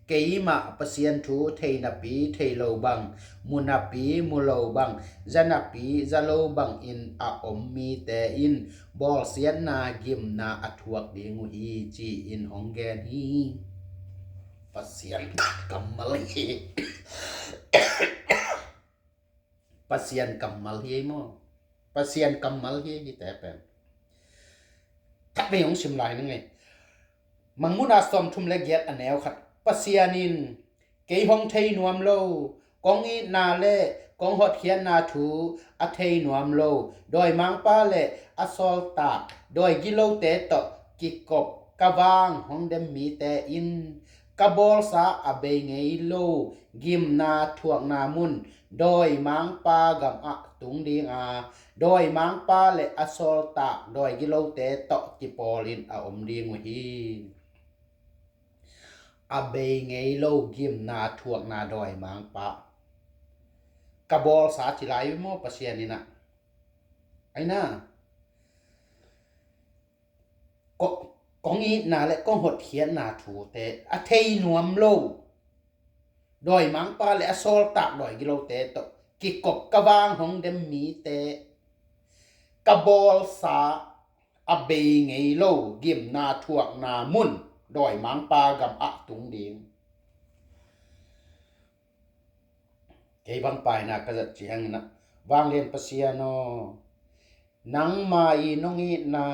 Keimah Pasian thu thei napi thei lo bang, mu napi mu lo bang, za napi za lo bangin a om mite in bawlsiatna gimna a thuak ding uh hi, ci-in hong gen hi. Pasian kammal hi. Pasian kammal hi ei maw. Pasian kammal hi ei, hite pen. Khat vei hong sim lai ning ei. Mangmuhna sawmthum le giat a neu khat. Pasian in kei hong thei nuam lo, kong itna le kong hotkhiatna thu a thei nuam lo, dawimangpa le a sawltak dawi gilote tawh kikop ka vang hong dem mite in ka bawlsa a bei ngei lo gimna thuakna mun dawimangpa gamah tung ding a, dawimangpa le a sawltak dawi gilote tawh kipawlin a om ding uh hi. A bei ngei lo gimna thuakna dawimangpa. Ka bawlsa ci lai maw Pasian in ah. Aina. Ko-, kong itna le kong hotkhiatna thute a thei nuam lo, dawimangpa le a sawltak dawi gilote tawh kikop ka vang hong dem mite, ka bawlsa a bei ngei lo gimna thuakna mun dawimangpa gamah tung ding. Kei bang paina ka zat ciangin ah, Vanglian Pasian aw, nangma i nong itna,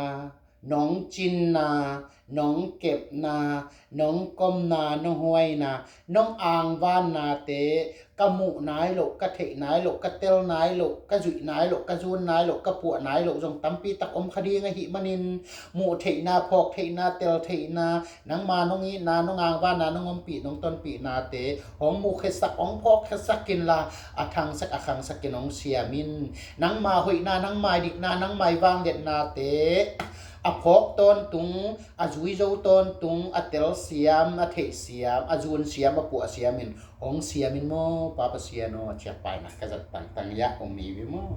nong cinna, nong kepna, nong komna, nong huaina, nong angvannate ka muh nai loh, ka theih nai loh, ka tel nai loh, ka zuih nai loh, ka zun nai loh, ka puah nai loh zong tampi tak om kha ding ahih manin, muh theihna, phawk theihna, tel theihna, nangma nong itna, nong angvana, nong ompih, nong tonpihnate hong muh khesak, hong phawk khesak inla, a thangsak, a khangsak in hong siam in. Nangma hoihna, nangma dikna, nangma vangliatnate a phawk tawntung, a zui zo tawntung, a tel siam, a theih siam, a zun siam, a puah siam in hong siam in maw, Pa Pasian aw, ciah paina ka zat tangtang ia om hi ve maw.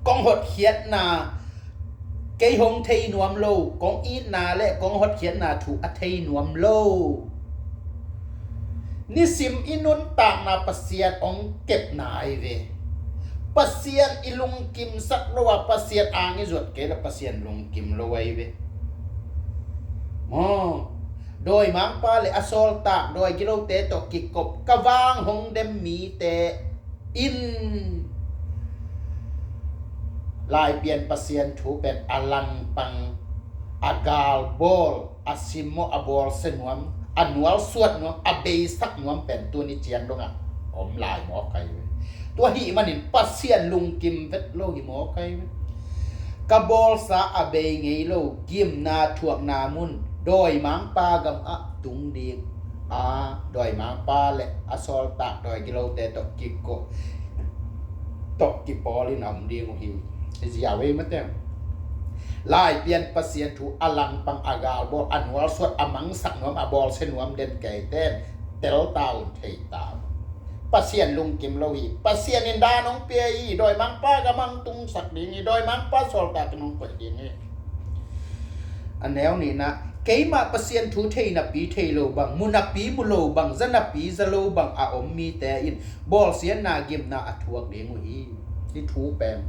Kong hotkhiatna, kei hong thei nuam lo, kong itna le kong hotkhiatna thu a thei nuam lo. Nisim i nuntakna Pasian hong kep nai ve. Pasian i lungkimsak lo a, Pasian ang i zuat kei le Pasian lungkim lo ahi ve. Maw, dawimangpa le a sawltak dawi gilote tawh kikop ka vang hong dem mite in Laipian Pasian thu pen a langpang, a galbawl, a simmawh, a bawlsia nuam, a nualsuat nuam, a beisak nuam pen tuni ciang dongah om lai mawk ahi ve. Tua ahih manin Pasian lungkim vet lo hi mawk ahi ve. Ka bawlsa a bei ngei lo gimna thuakna mun dawimangpa gamah tung ding a, dawimangpa le a sawltak dawi gilote tawh kikop, tawh kipawl in a om ding uh hi. Ziau ei mate. Laipian Pasian thu a langpang, a galbawl, a nualsuat, a mangsak nuam, a bawlsia nuam den keite in tel ta un, thei ta un. Pasian lungkim lo hi. Pasian in dan hong pia hi. Dawimangpa gam hong tungsak ding hi. Dawimangpa sawltak in hong koih ding hi. A neu nihna, keimah Pasian thu thei napi thei lo bang, mu napi mu lo bang, za napi za lo bang a om mite in bawlsiatna gimna a thuak ding uh hi. Hih thu pen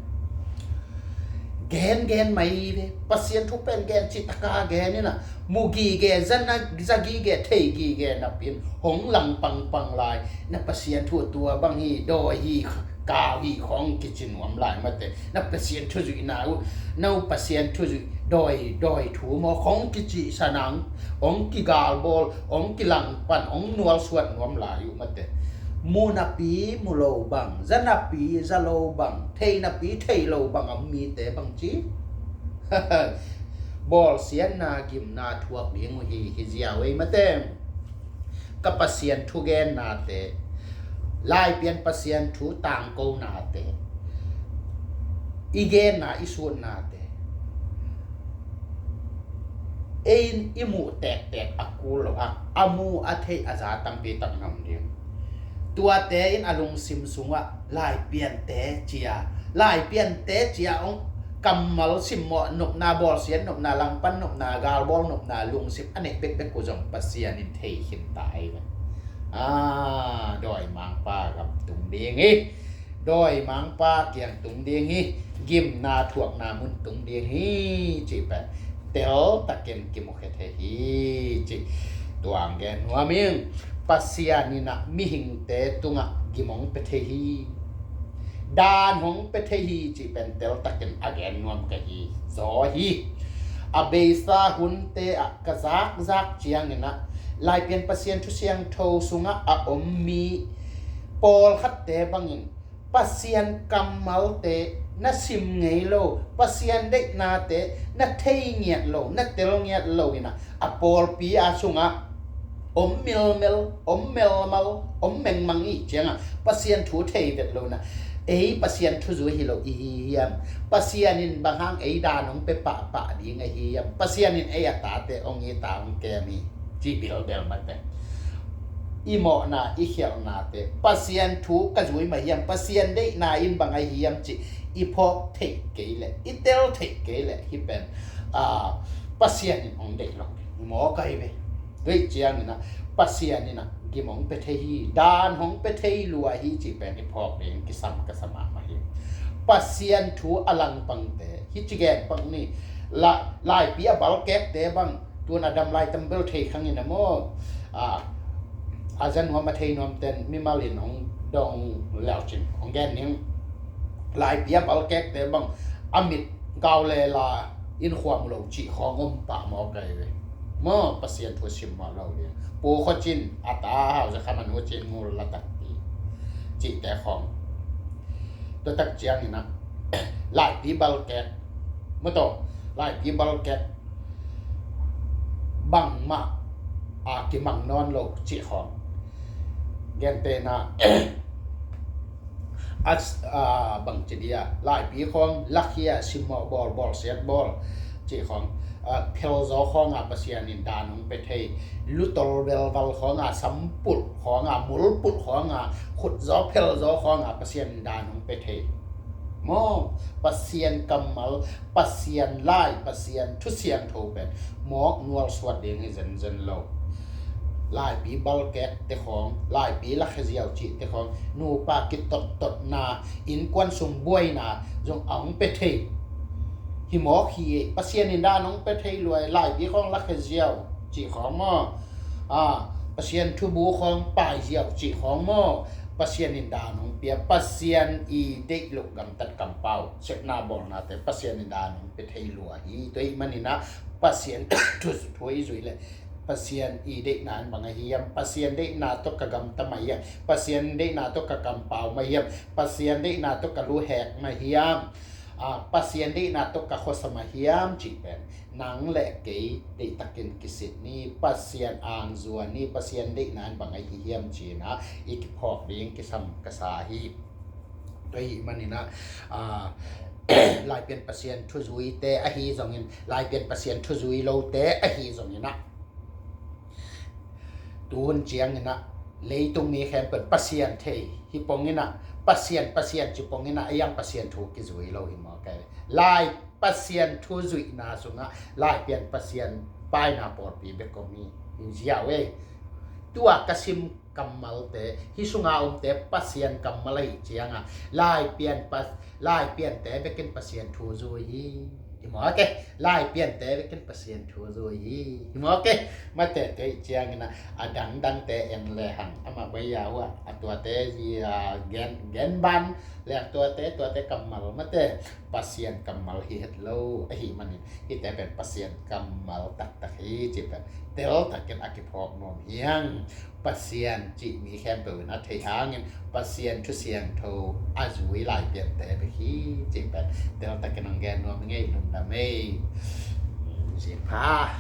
gen gen mai ve. Pasian thu pen gen cih taka gen in a, mu gige, za na, za gige, thei gige napi in hong langpang pang lai. Na Pasian thu tua bang hi, dawi hi, Kau hi khong kici nuam lai mate. Na Pasian thu zuihna uh, na uh Pasian thu zuih dawi, dawi thu maw khong kici sanang, hong kigalbawl, hong kilangpan, hong nualsuat nuam lai uh mate. Mu napi mu lo bang, za napi za lo bang, thei napi thei lo bang a mite bang ci. Bawlsiatna gimna thuak ding uh hi, hi ziau ei mate. Ka Pasian thu gennate, Laipian Pasian thu tangkonate, i genna i sutnate, ei in i muh tektek a kul lo a, a mu a theih a za tampi tak ngam ding. Tuate in a lungsim sungah Laipiante cia, Laipiante cia hong kammal simmawh nopna, bawlsiat nopna, langpan nopna, galbawl nopna lungsim a neih bekbek uh zong Pasian in thei khin ta ei ve. Dawimangpa gam tung ding hi. Dawimangpa kiang tung ding hi. Gimna thuakna mun tung ding hi cih pen teltakin kimukhia thei hi cih tuang gen nuam ing. Pasian in ah mihingte tungah gim hong pia thei hi. Daan hong pia thei hi cih pen teltakin a gen nuam ka hi zaw hi. A beisa hunte ah ka zakzak ciangin ah Laipian Pasian thu siangtho sungah a om mi pawlkhatte bangin Pasian kammalte na sim ngei lo, Pasian deihnate na thei ngiat lo, na tel ngiat lo in ah a pawlpi a sungah om milmel, om melmal, om mengmang ih ciangah Pasian thu thei vet lo in ah ei Pasian thuzui hi lo i hi hiam? Pasian in bang hang ei daan hong pia pahpah ding a hi hiam? Pasian in ei a tate hong it a hong kem hi ci bilbel mate. I mawhna i khialhnate Pasian thu ka zui mah hiam? Pasian deihna in bang a hi hiam cih i phawk theih kei leh, i tel theih kei leh hih pen Pasian in hong deih lo hi maw ka hi ve. Tua ih ciangin ah Pasian in ah gim hong pia thei hi, daan hong pia thei lua hi cih pen i phawk ding kisam ka sa mahmah hi. Pasian thu a langpangte hih ci gen pang ni. Laipi a balkekte bang tun a dam lai tambel thei khang in a maw, a za nuam a thei nuam ten mimal in hong dong leucin hong gen ning. Laipi a balkekte bang a mit gau lela in khuam lo cih khawng om pah maw ka hi ve. Maw Pasian thu sim mah lo lian pu khuacin a ta hau za kham a nu cin ngul la takpi cihte khawng. Tua tak ciangin ah laipi balkek maw taw, laipi balkek bangmah a kimang nawn lo cih khawng. Gentehna a bangci dia laipi khawng lakhia simmawh bawl, bawlsiat bawl cih khawng. Phelzaw khawng a Pasian in daan hong pia thei, lutol velval khawng a, sampulh khawng a, mulpulh khawng a, khutzaw phelzaw khawng a Pasian in daan hong pia thei. Maw Pasian kammal, Pasian lai, Pasian thu siangtho pen mawk nual suat ding hi zenzen lo. Laipi balkek te khawng, laipi lakhia ziau cih te khawng, nupa kitottotna, innkuan sung buaina zong a hong pia thei hi mawk hi. Pasian in daan hong pia thei lua, laipi khawng lakhia ziau cih khawng maw, Pasian thubu khawng pai ziau cih khawng maw, Pasian in daan hong pia, Pasian i deih loh gamtat kampau sepna bawlnate Pasian in daan hong pia thei lua hi. Tua ih manin ah Pasian thu i zui leh Pasian i deihna in bang a hi hiam? Pasian deihna tawh ka gamta mah hiam? Pasian deihna tawh ka kampau mah hiam? Pasian deihna tawh ka luhek mah hiam? Pasian deihna tawh ka khuasa mah hiam cih pen nang le kei deihtakin kisit ni, Pasian angzua ni, Pasian deihna in bang a hi hiam ci-in ah i kiphawk ding kisam ka sa hi. Tua ih manin ah laipian Pasian thuzuite ahi zongin, laipian Pasian thuzui lote ahi zongin ah tuhun ciangin ah leitung mi khempeuh Pasian thei hi pongin ah, Pasian Pasian ci pongin ah, a iang Pasian thu kizui lo hi maw kei. Lai Pasian thu zuihna sungah laipian Pasian paina pawlpi bek om hi. Hi ziau ei. Tua ka sim kammalte, hih sunga omte Pasian kammal ahih ciangah laipian, laipiante bekin Pasian thu zui hi. Hi maw ke, Laipiante vekin Pasian thu zui hi. Hi maw ke, mate te ciangin a dangdangte en le hang amah bai ya hua a tuate zia gen, gen ban le tuate, tuate kammal mate Pasian kammal hi het lo ahi manin hite pen Pasian kammal taktak hi ci pen teltakin a kiphawk nuam hiang. Pasian cih mi khempeuh in a thei hangin Pasian thu siangtho a zui Laipiante bek hi cih pen teltakin hong gen nuam ngei lungdam ei. Zipha.